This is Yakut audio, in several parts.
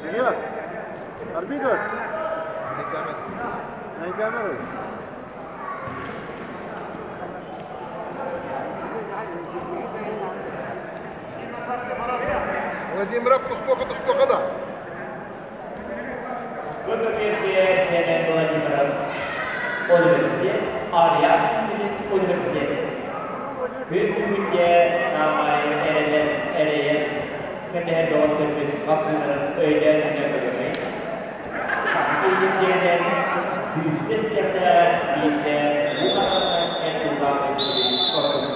Судья! Арбитр! На камеру. Владимиров тустоха тустоха да. Көкөмерге Семен Владимиров университет, Ария университет. Күн бүгүнге самай эрелер эрэйэр кэтэһэр доҕотторбут хапсыыларын өйдөөн өнө көрүөҕэй. Иккиэннэн сүүстэ истиэхтээҕэр биирдэ бу хараҕынан эн тыллаах истибит ордук.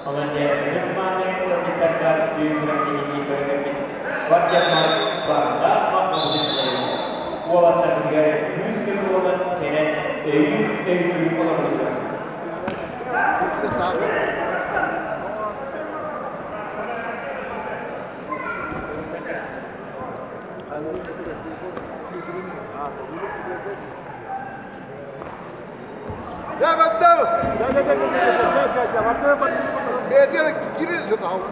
Онон дьэ ытык-мааны ыалдьыттарга үүнүрэн киһилии көрө-көрбүт бар дьоммор барҕа махталбытын этэбин. Уолаттарбытыгар күүс-көмө буолан кэлэн өйүүр-өйүүр олорбутугар. Я отдал! Бэйэтигэр киирин сытаҕын.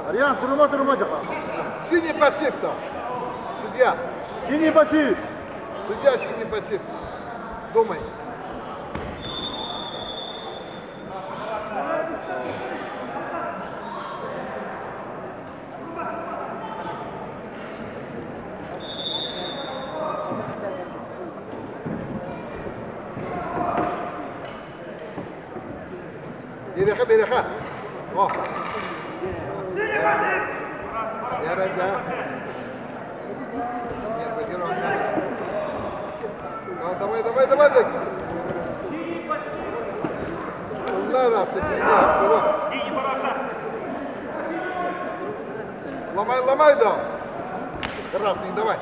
Ариан, турума, турума жака. Синий пассив там. Судья. Синий пассив. Судья синий пассив. Думай. Береха, береха. О. Я рад, да. Нервы, нервы. Давай, давай, давай, давай. Ломай, ломай, да. Красный, давай.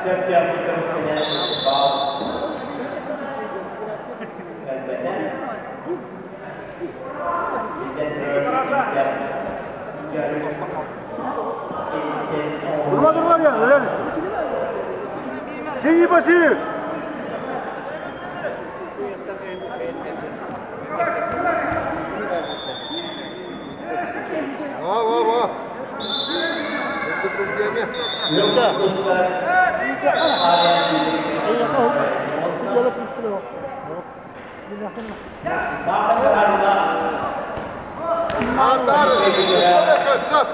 Сөптөөхтүк көмүскэнэн баал кэлбэтэ. Биллэн турар, дьарык Durma durma Arian, helal işte. Синий баси! Ва, ва, ва. Предупреждение. Тустар Arian Саахар Андар. Стоп.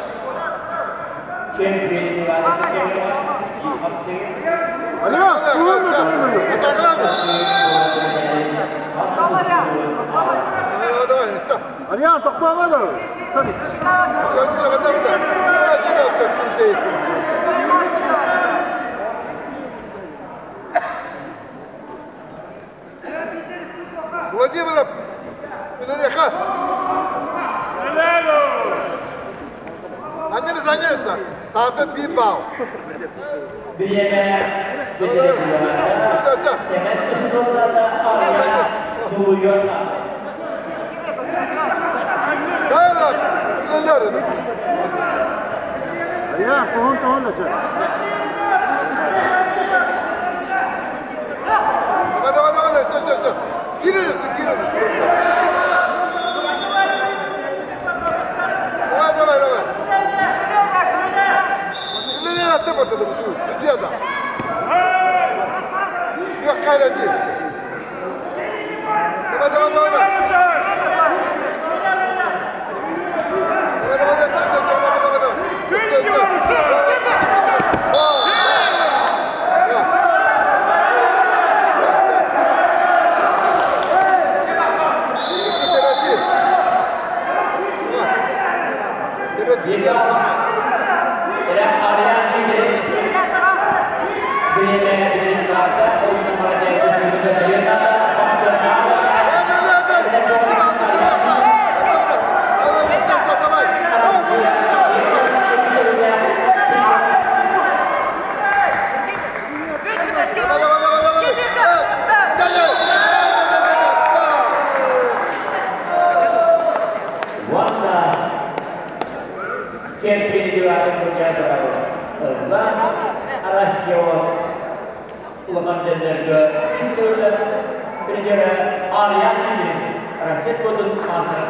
Чемпион Arian, durma durma. Давай, давай, стоп. Arian, тоқтама да. Стали. Давай, давай, давай. Владимир, Педореха. Аннер занято. Саата bir бал. Бириэмэ Семен тустууларда Arian тулуйар. Давай, давай. Arian, tohon tohon da. Давай, давай, давай, стой, стой, стой. Кири, кири. Давай, давай, давай. Не, не, ты вот это где там? Я кайда. Давай, давай, давай. Давай, давай, давай, давай, давай, давай. Стой, стой. Arian Россия спортын мастері.